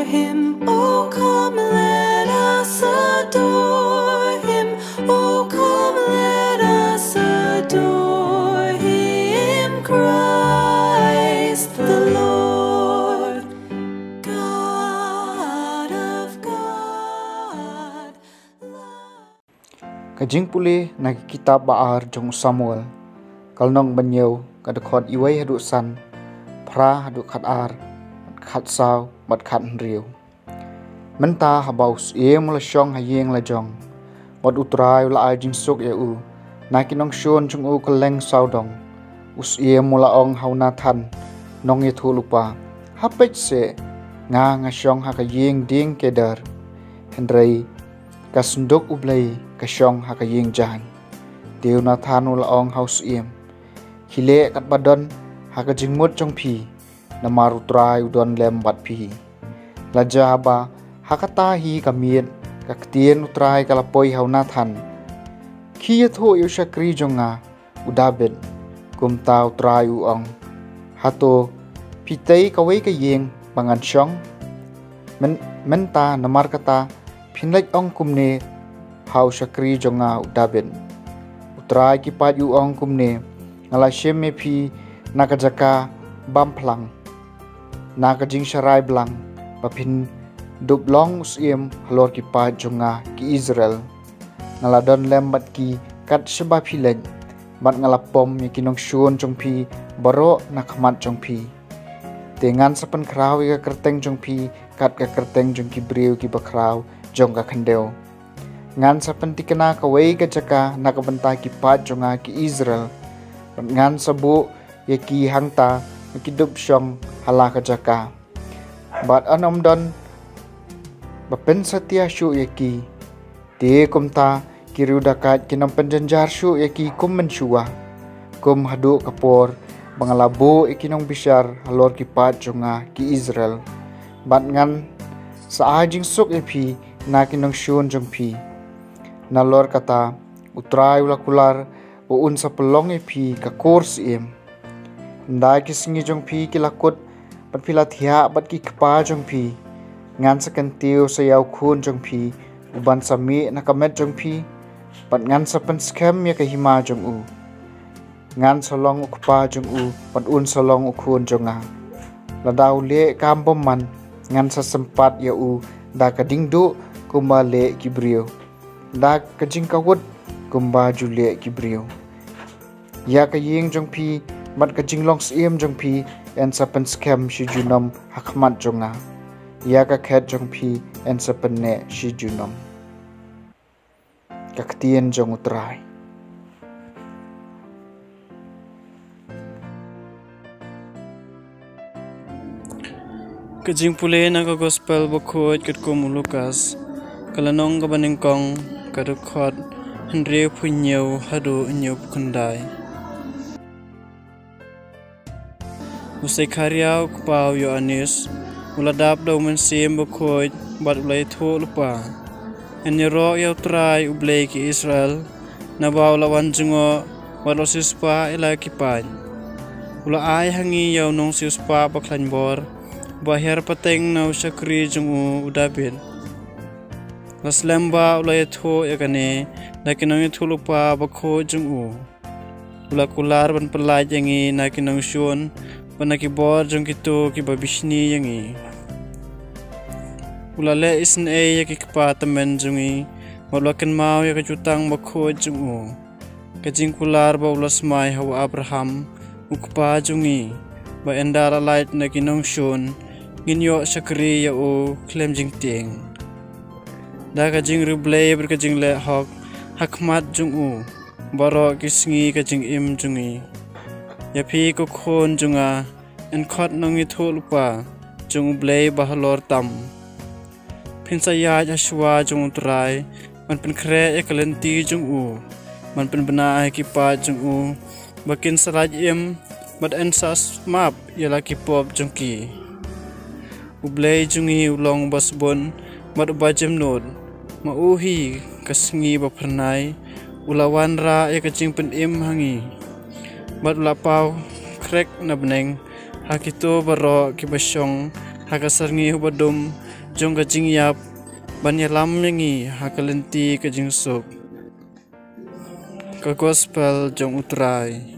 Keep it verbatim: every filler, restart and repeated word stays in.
Him, oh come, let us adore him. Oh come, let us adore him, Christ the Lord, God of God. Ka jingpule na ka kitab ba ar jong u Samuel, ka lynnong ba hynñiew, ka dkhot wei haduh san, phra haduh khat ar, khat saw, bad khat hynriew. Mynta haba u syiem u la shong ha ïing la jong, bad u Trai u la ai jingsuk ïa u na ki nongshun jong u kylleng sawdong, u syiem u la ong ha u Nathan, nongïathuhlypa, ha peit seh, nga nga shong ha ka ïing dieng keder, hynrei ka synduk U Blei ka shong ha ka ïing jaiñ. Te u Nathan u la ong ha u syiem, khie leh katba don ha ka jingmut jong phi, namar u Trai u don lem bad phi. La jia ba ha kata hi ka miet, ka ktien u Trai ka la poi ha u Nathan, khie ïathuh ïa u shakri jong nga u Dabid. Kumta u Trai u ong, hato phi tei kawei ka ïing ba ngan shong? Myn-, mynta namar kata phin leit ong kumne ha u shakri jong nga u Dabid, u Trai ki paid u ong kumne, nga la shim ïa phi na ka jaka bam phlang, na ka jingsharai blang, ba phin dup long u syiem halor ki paid jong nga ki Israel. Nga la don lem bad ki kat shaba phi leit, bad nga la pom ïa ki nongshun jong phi baroh na khmat jong phi. Te ngan sa pynkhraw ïa ka kyrteng jong phi kat ka kyrteng jong ki briew kiba khraw jong ka khyndew. Ngan sa pynthikna kawei ka jaka na ka bynta ki paid jong nga ki Israel, bad ngan sa buh ïa ki hangta ba kin dup shong ha la ka jaka. Bad yn ym don ba pynsatia shuh ïa ki. Te kumta ki riewdakaid kin ym pynjynjar shuh ïa ki kum mynshuwa, kum haduh ka por ba nga la buh ïa ki nongbishar halor ki paid jong nga ki Israel. Bad ngan sa ai jingsuk ïa phi na ki nongshun jong phi. Nalor kata u Trai u la kular ba un sa pynlong ïa phi ka kur syiem. Ynda ki sngi jong phi ki la kut, bad phi la thiah bad ki kpa jong phi, ngan sa kyntiew sa ïa u khun jong phi, uban sa mih na ka met jong phi, bad ngan sa pynskhem ïa ka hima jong u. Ngan sa long u kpa jong u, bad un sa long u khun jong nga. Lada u leh kam bymman, ngan sa sympat ïa u da ka jingduh kumba leh ki briew, da ka jingkawut kumba ju leh ki briew. Ïa ka ïing jong phi bad ka jinglong syiem jong phi yn sa pynskhem shi junom ha khmat jong nga. Ïa ka khet jong phi yn sa pynneh shi junom. Ka ktien jong u Trai. Ka jingpule na ka Gospel bakhuid katkum u Lukas, ka lynnong kaba nyngkong, ka dkhot hynriewphew hynñiew haduh hynñiewphew khyndai. U Sekharia u kpa u Ïoannis u la dap da u Mynsiem Bakhuid bad u la ïathuhlypa, yn ïaroh ïa u Trai U Blei ki Israel, naba u la wan jngoh bad u la siewspah ïa la ki paid. U la ai ha ngi ïa u nongsiewspah bakhlaiñ bor, ba hiar pateng na u shakri jong u, u Dabid. La slem ba u la ïathuh ïa kane da ki nongïathuhlypa bakhuid jong u. U la kular ban pyllait ïa ngi na ki nongshun bad na ki bor jong kito kiba bishni ïa ngi. U la leh isynei ïa ki kpa tymmen jong ngi, bad u la kynmaw ïa ka jutang bakhuid jong u, ka jingkular ba u la smai ha u Abraham, u kpa jong ngi, ba ynda la lait na ki nongshun, ngin ïoh shakri ïa u khlem jingtieng. Da ka jingriewblei bad ka jingleh hok ha khmat jong u baroh ki sngi ka jingim jong ngi. Ïa phi ko khun jong nga, yn khot nongïathuhlypa jong U Blei ba halor tam. Phin sa ïaid ha shuwa jong u Trai, ban pynkhreh ïa ka lynti jong u, ban pynbna ïa ki paid jong u ba kin sa lait im, bad yn sa map ïa la ki pop jong ki. U Blei jong ngi u long uba sbun bad uba jemnud. Ma u hi ka sngi ba phyrnai u la wanrah ïa ka jingpynim ha ngi, bad u la paw khrek na bneng ha kito baroh kiba shong ha ka syrngiew ba dum jong ka jingïap, ban ïalam ïa ngi ha ka lynti ka jingsuk. Ka Gospel jong U Trai.